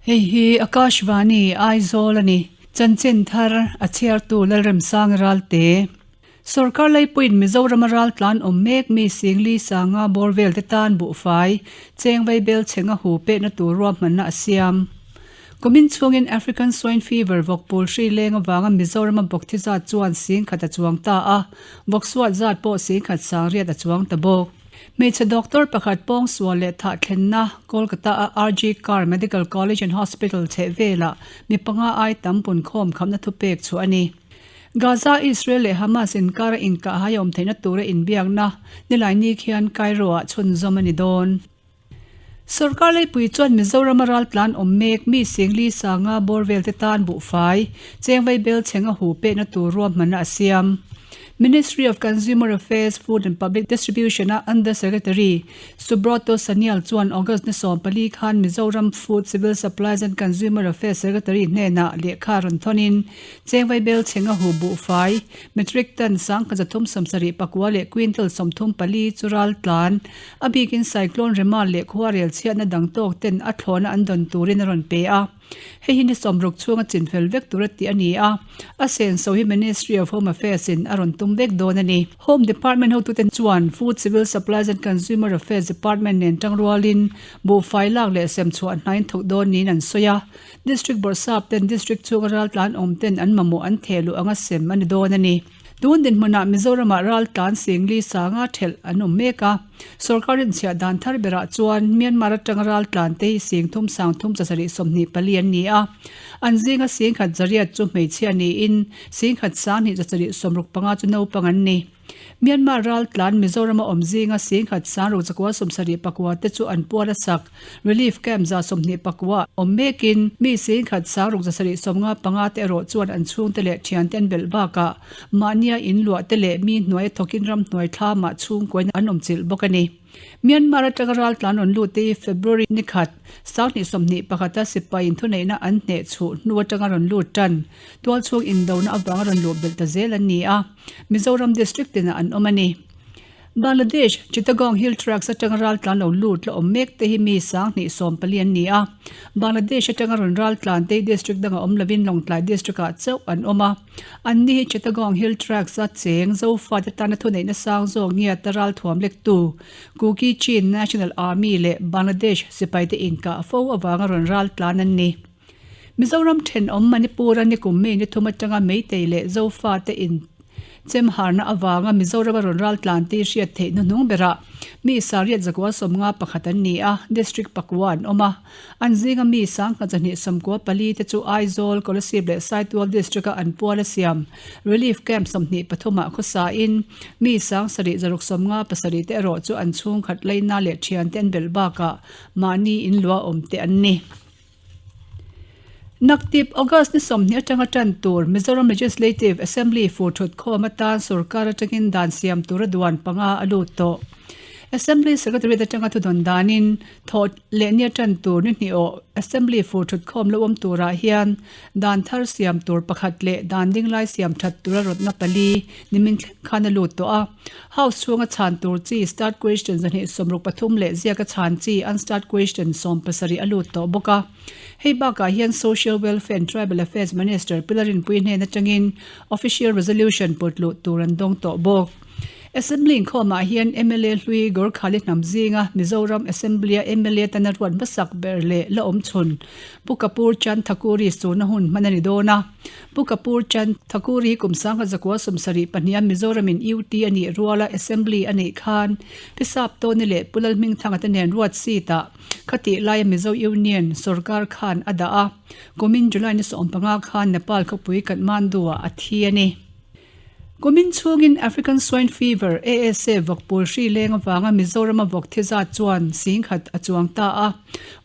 Hei hi Akashvani, Aizawl a ni. Chanchin thar a chhiartu Lalremsang Ralte. Sorkar Laipuiin Mizorama raltlan awm mek mi Singli Sanga bawr vel te tan buhfai, cheng vaibel chhenga hu pekna tur ruahmanna a siam. Kumin chhungin African Swine Fever vawkpul hri leng avanga Mizorama bawkthi zat chuan singkhat a chuang ta a, vawksuat zat pawh singkhat sangriat a chuang ta bawk. Hmeichhe doctor pakhat pawngsual leh thah thlenna Kolkata-a RG Kar Medical College and Hospital chheh velah mi panga ai tam punkhawm khamna thupek chhuah a ni. Gaza, Israel leh Hamas inkara inkahhai a awm theihna tura inbiakna Nilaini khian Cairo-ah chhunzawm a ni dawn. Sorkar leipui chuan Mizorama raltlan awm mek mi Singli Sanga bawr vel te tan buhfai, chengvei bel chheng a hu pekna tur ruahmanna a siam. Ministry of Consumer Affairs, Food and Public Distribution-a Under Secretary Subroto Sanyal chuan August ni 14 khan Mizoram Food, Civil Supplies and Consumer Affairs Secretary hnenah lehkha rawn thawnin Chengvei bel chheng a hu buhfai, metric ton 1774 leh quintal 34 chu ral tlan. A bikin Cyclone Remal leh khuarel chhiatna dang tawk ten a thlawhna an dawn turin a rawn pe a. Hei hi ni sawmruk chhunga chinfel vek tura tih a ni a, a senso hi Ministry of Home Affairs in a rawn tum vek dawn a ni. Home Department hotute chuan Food, Civil Supplies and Consumer Affairs Department nen tangrualin buhfai lak leh sem chhuah hnain thawk dawn niin an sawi a. District Bawrhsap ten District chhunga raltlan awm ten an mamawh an theh luh anga sem a ni dawn a ni. Tun dinhmunah Mizoramah raltlan Singli sanga thelh an awm mek a. Sorkar inchhiah dan thar berah chuan Myanmar atanga raltlan te hi sing thum sang thum chasarih 24 an ni a. An zinga sing khat zariat chu hmeichhia niin sing khat sang hnih chasarih 65 chu naupang an ni. Myanmar raltlan Mizorama awm zinga sing khat sang ruk zakua 74 te chu an pual a sak. Relief camp 24 awm mekin mi sing khat sang ruk 795 te erawh chuan an chhungte leh thiante an belh bakah mahnia in luah te leh mi hnuai thawkin ram hnuai thlamah chhungkuain an awm chilh bawk a ni. Myanmar atanga raltlan rawn lut te hi February ni khat, 2021 a sipai inthuneihna an hneh chhuh hnu atanga rawn lut tan tualchhung indona avanga rawn luh belh ta zel an ni a, Mizoram district tinah an awm a ni. Bangladesh, Chittagong Hill Tracts atanga raltlan lo lut la awm mek te hi mi 2014 an ni a. Bangladesh atanga rawn raltlan te hi district danga awm lovin Lawngtlai district-ah chauh an awm a. Anni hi Chittagong Hill Tracts a cheng Zofate tana thuneihna sang zawk ngiata ralthuam lektu Kuki Chin National Army leh Bangladesh sipaite inkah fo avanga rawn raltlan an ni. Mizoram thenawm Manipur-a nikum May ni thum atanga Meitei leh Zofate in chemharna avanga Mizorama rawn raltlan tih hriat theih hnuhnung berah mi sariat zakua 51 an ni a, District pakua an awm a. An zinga mi 1294 te chu Aizawl, Kolasib leh Saitual District-a an pual a siam Relief Camp 23 ah khawsain mi 7657 te erawh chu an chhungkhat leina leh thiante an belh bakah mahni inluah awm te an ni. Naktip August ni 20 atanga tan tur Mizoram Legislative Assembly fur thut khawm atan sorkar atangin dan siam tura duan panga a lut tawh. Assembly Secretariat atanga thudawn danin thawh leh nia tan tur ni hnih awh Assembly fur thut khawm lo awm turah hian dan thar siam tur pakhat leh dan dinglai siam that tura rawtna pali nimin thleng khan a lut tawh a. House chhunga chhan tur chi Start Question 263 leh ziaka chhan chi Unstarred Question 17 a lut tawh bawk a. Hei bakah hian Social Welfare and Tribal Affairs Minister Pi Larinpui hnen atangin Official Resolution put luh tur an dawng tawh bawk. Assembly inkhawmah hian mla hlui Gorkhali hnam zinga Mizoram Assembly-a mla tana ruat hmasak ber leh la awm chhun Pu Kapoor Chand Thakuri suna hun hman a ni dawn a. Pu Kapoor Chand Thakuri hi kum 1974 a Mizoramin UT a nih ruala Assembly a neih khan Pi Sap Tawni leh Pu Lalhmingthanga te nen ruat seat-ah khatih laia Mizo Union sorkar khan a dah a. Kumin July ni 15 khan Nepal khawpui Kathmandu-ah a thi a ni. Kumin chhungin African Swine Fever, ASF, vawkpul hri leng avanga Mizorama vawk thi zat chuan 10,000 a chuang ta a,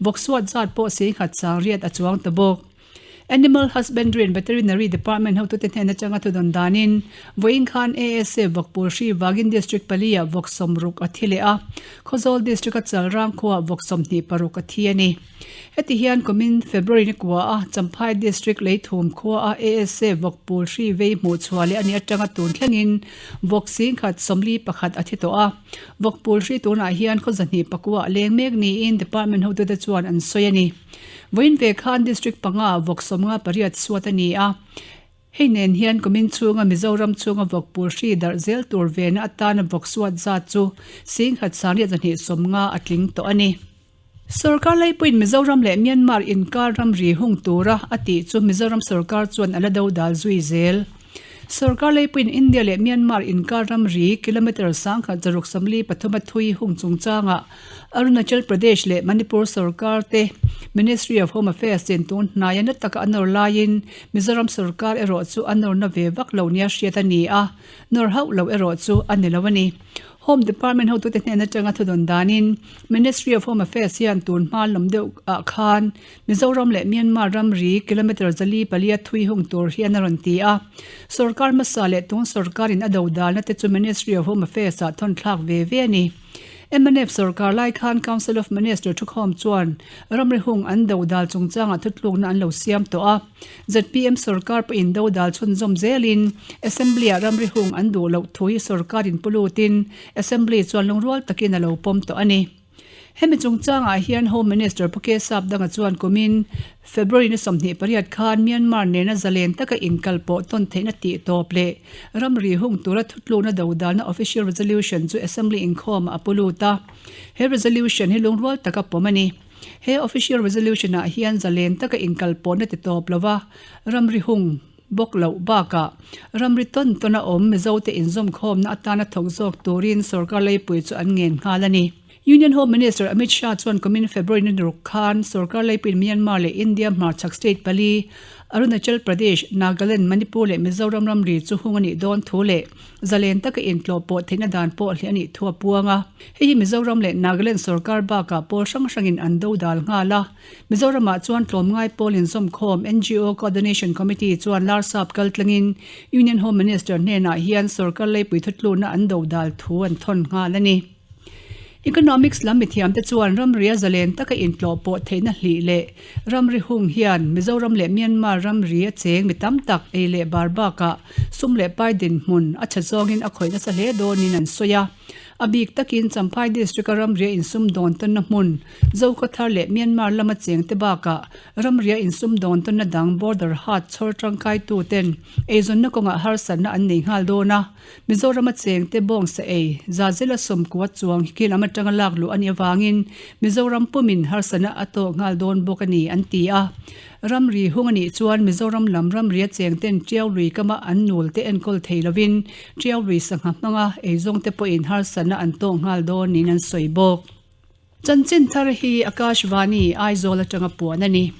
vawk suat zat pawh 10,008 a chuang ta bawk. Animal Husbandry and Veterinary Department hotute hnen atanga thudawn danin vawiin khan ASF vawkpul hri vangin District pali ah vawk 60 a thi leh a, Khawzawl District a Chalrang khuaah vawk 26 a thi a ni. Heti hian kumin February ni kua a Champhai District Leithum khua a ASA vawk pul hri vei hmuh chhuah leh a nih atanga tun thlengin vawk singkhat 41 a thi tawh a. Vawk pul hri tunah hian khaw zahnih pakua a leng mek niin department hotute chuan an sawi a ni. Vawiin ve khan District panga ah vawk 58 suat a ni a. Hei nen hian kumin chhunga Mizoram chhunga vawk pul hri darh zel tur vena atana vawk suat zat chu singkhat 1250 a tling tawh a ni. Sorkar laipuiin Mizoram leh Myanmar inkar ramri hung tura a tih chu Mizoram sorkar chuan a la do dal zui zel. Sorkar laipuiin India leh Myanmar inkar ramri kilometre 1643 a thui hung chungchangah Arunachal Pradesh leh Manipur sorkar te Ministry of Home Affairs in tun hnaia na taka a nawr laiin Mizoram sorkar erawh chu a nawrna ve vak lo nia hriat a ni a, nawr hauh lo erawh chu a ni lo a ni. Home Department hotute hnen atanga thudawn danin Ministry of Home Affairs hian tun hma lawm deuh ah khan Mizoram leh Myanmar ramri kilometre 404 thui hung tur hian a rawn ti a. Sorkar hmasa leh tun sorkarin a do dalna te chu Ministry of Home Affairs ah thawn thlak ve ve a ni. Mnf sorkar lai khan Council of Minister thukhawm chuan ramri hung an do dal chungchangah thutlukna an lo siam tawh a. Zpm sorkar pawhin do dal chhunzawm zelin Assembly-ah ramri hung an duh loh thu hi sorkarin pu lutin Assembly chuan lungrual takin a lo pawm tawh a ni. Hemi chungchangah hian Home Minister Pu Kesap Danga chuan kumin February ni 28 khan Myanmar nena zalen taka inkal pawh tawn theihna tih tawp leh ramri hung tura thutlukna do dalna Official Resolution chu Assembly inkhawmah a pu lut a. He resolution hi lungrual taka pawm a ni. He Official Resolution-ah hian zalen taka inkalpawhna ti tawp lova ramri hung bawk loh bakah ramri tawn tawna awm Mizote inzawmkhawmna atana thawk zawk turin sorkar leipui chu an ngen nghal a ni. Union Home Minister Amit Shah chuan kumin February ni ruk khan sorkar leipuiin Myanmar leh India hmarchhak state pali Arunachal Pradesh, Nagaland, Manipur leh Mizoram ramri chu hung a nih dawn thu leh Zalen taka intlawh pawh theihna dan pawh hleh a nih thu a puang a. Hei hi Mizoram leh Nagaland sorkar bakah pawl hrang hrangin an do dal nghal a. Mizoramah chuan tlawmngai pawl inzawmkhawm ngo Coordination Committee chuan Larsap kaltlangin Union Home Minister hnenah hian sorkar leipui thutlukna an do dal thu an thawn nghal a ni. Economics lam mithiamte chuan ramria zalen taka intlawh pawh theihna hlih leh ramri hung hian Mizoram leh Myanmar ramri a cheng mi tam tak ei leh bar bakah sum leh pai dinhmun a tha zawngin a khawih nasa hle dawnin an sawi a. A bik takin Champhai District-a ramria insum dawn tawnna hmun Zokhawthar leh Myanmar lama chengte bakah ramria insum dawn tawnna dang border haat chhawr tangkaituten eizawnna kawngah harsatna an nei nghal dawn a. Mizorama chengte bawngsa ei Zazela sawmkua chuang hi khi lam atanga lak luh a nih avangin Mizoram pumin harsatna a tawk nghal dawn bawk a ni an ti a. Ramri hung a nih chuan Mizoram lam ramria chengten Tiau lui kama an nul te enkawl thei lovin Tiau lui sangha hmanga eizawngte pawhin harsatna an tawk nghal dawn niin an sawi bawk. Chanchin thar hi Akashvani, Aizawl atanga puan a ni.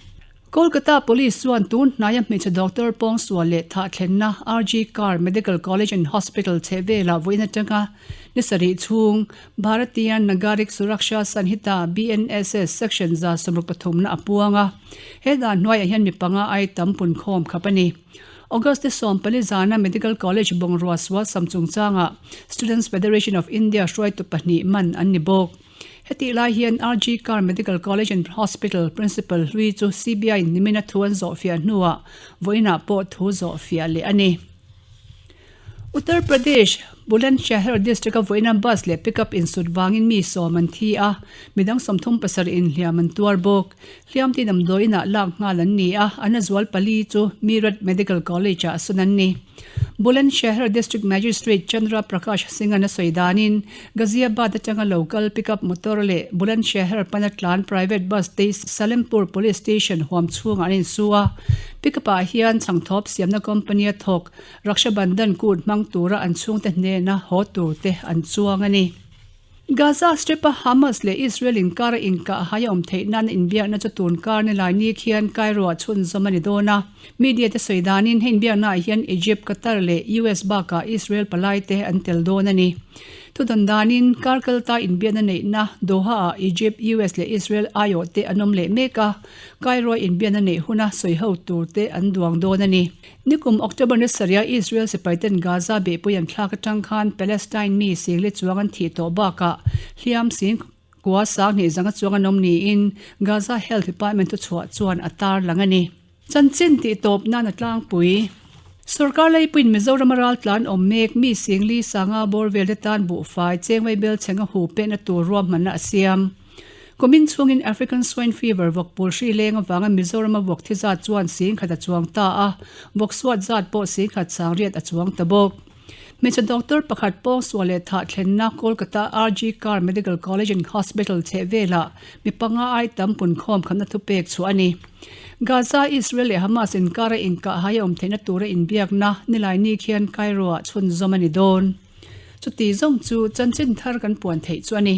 Kolkata Police chuan tun hnaia hmeichhe doctor pawngsual leh thah thlenna RG Kar Medical College and Hospital chheh velah vawiin atanga ni sarih chhung Bharatiya Nagarik Suraksha Sanhita, BNSS, Section 163 na a puang a. He dan hnuaiah hian mi panga ai tam punkhawm khap a ni. August ni 14 zana Medical College bungrua sual sam chungchangah Students Federation of India hruaitu pahnih man an ni bawk. Hetih lai hian RG Kar Medical College and Hospital Principal hlui chu CBI in nimina thu an zawhfiah hnuah vawiinah pawh thu zawhfiah leh a ni. Uttar Pradesh, Bulandshahr district-a vawiina bus leh pickup insut vangin mi sawm an thi a, midang 37 inhliam an tuar bawk. Hliamti damdawiinah lak nghal an ni a, an a zual pali chu Meerut Medical College-ah sawn an ni. Bulandshahr District Magistrate Chandra Prakash Singh-a'n a sawi danin, Ghaziabad atanga local pickup motor leh Bulandshahr pana tlan private bus te Salempur Police Station huam chhungah an insu a. Pickup-ah hian chhangthawp siamna company-a thawk Rakshabandhan kut hmang tura an chhungte hnena haw tur te an chuang a ni. Gaza Strip-a Hamas leh Israel inkara inkah hai a awm theih nan inbiakna chu tun kar ni lai ni khian Cairo-ah chhunzawm a ni dawn a. Media te sawi danin he inbiaknaah hian Egypt, Qatar leh US bakah Israel palai te an tel dawn a ni. Thudawn danin kar kalta inbiakna neihna Doha-ah Egypt, US leh Israel aiawh te an awm leh mek a, Cairo-a inbiakna neih huna sawiho tur te an duang dawn a ni. Nikum October ni sarih a Israel sipaiten Gaza behpui an thlak atang khan Palestine mi sing le chuang an thih tawh bakah hliam sing kua 2000 zanga chuang an awm niin Gaza Health Department thuchhuah chuan a tarlang a ni. Chanchin tih tawp nan a tlangpui. Sorkar leipuiin Mizorama raltlan awm mek mi Singli Sanga bawr vel te tan buhfai chengvei bel chhenga hu pehna tur ruahmanna a siam. Kumin chhungin African Swine Fever vawkpul hri leng avanga Mizorama vawk thi zat chuan 10,000 a chuang ta a, vawk suat zat pawh 10,000 sangriat a chuang ta bawk. Hmeichhe doctor pakhat pawngsual leh thah thlenna Kolkata RG Kar Medical College and Hospital chheh velah mi panga ai tam punkhawm khamna thupek chhuah a ni. Gaza, Israel leh Hamas inkara inkah hai a awm theihna tura inbiakna Nilaini khian Cairo-ah chhunzawm a ni dawn. Chuti zawng chu chanchin thar kan puan theih chu a ni.